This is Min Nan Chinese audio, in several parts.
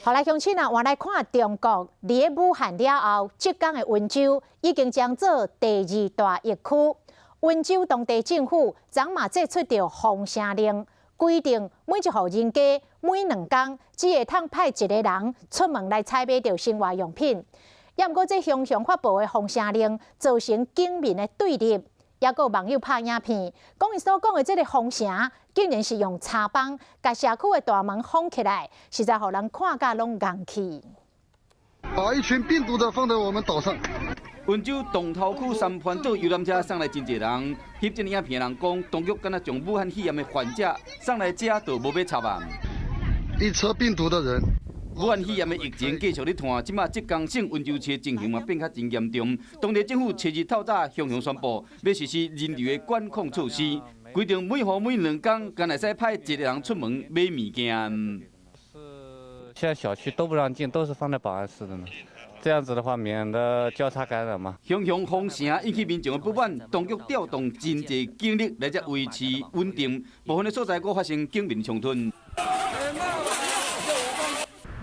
好來，鄉親啊，換來看中國，佇咧武漢了後，浙江的溫州已經將做第二大疫區。溫州當地政府昨嘛祭出著封城令，規定每一戶人家每2工只會通派一個人出門來採買著生活用品。也毋過，這雄雄發布的封城令造成警民的對立，抑閣有網友拍影片，講伊所講的這个封城，竟然是用柴枋共社區的大門封起來，實在予人看甲攏戇去。把一群病毒的放在我們島上。溫州洞頭區三番島遊覽車送來真濟人，翕這个影片的人講，當局敢若將武漢肺炎的患者送來遮就無欲插啊。一車病毒的人。武漢肺炎的疫情繼續咧湠，這馬浙江省溫州市情形嘛變較真嚴重。當地政府初日透早雄雄宣布，欲實施人流的管控措施，規定每戶每2工，干焦會使派一个人出門買物件。是，現在小區都不讓進，都是放在保安室的呢。這樣子的話，免得交叉感染嘛。雄雄封城引起民眾的不滿，當局調動真濟警力來遮維持穩定，部分的所在閣發生警民衝突。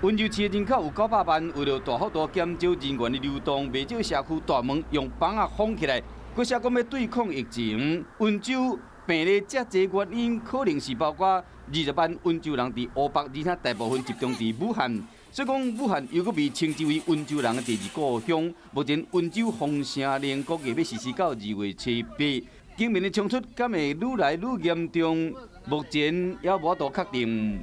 溫州市的人口有900萬，為了大幅度減少人員的流動，袂少社區大門用枋仔封起來。閣寫講欲對抗疫情，溫州病例遮濟原因，可能是包括20萬溫州人佇湖北，而且大部分集中佇武漢。所以講，武漢又閣被稱之為溫州人的第二故鄉。目前溫州封城令估計欲實施到2月7日，警民的衝突敢會愈來愈嚴重？目前猶無法度確定。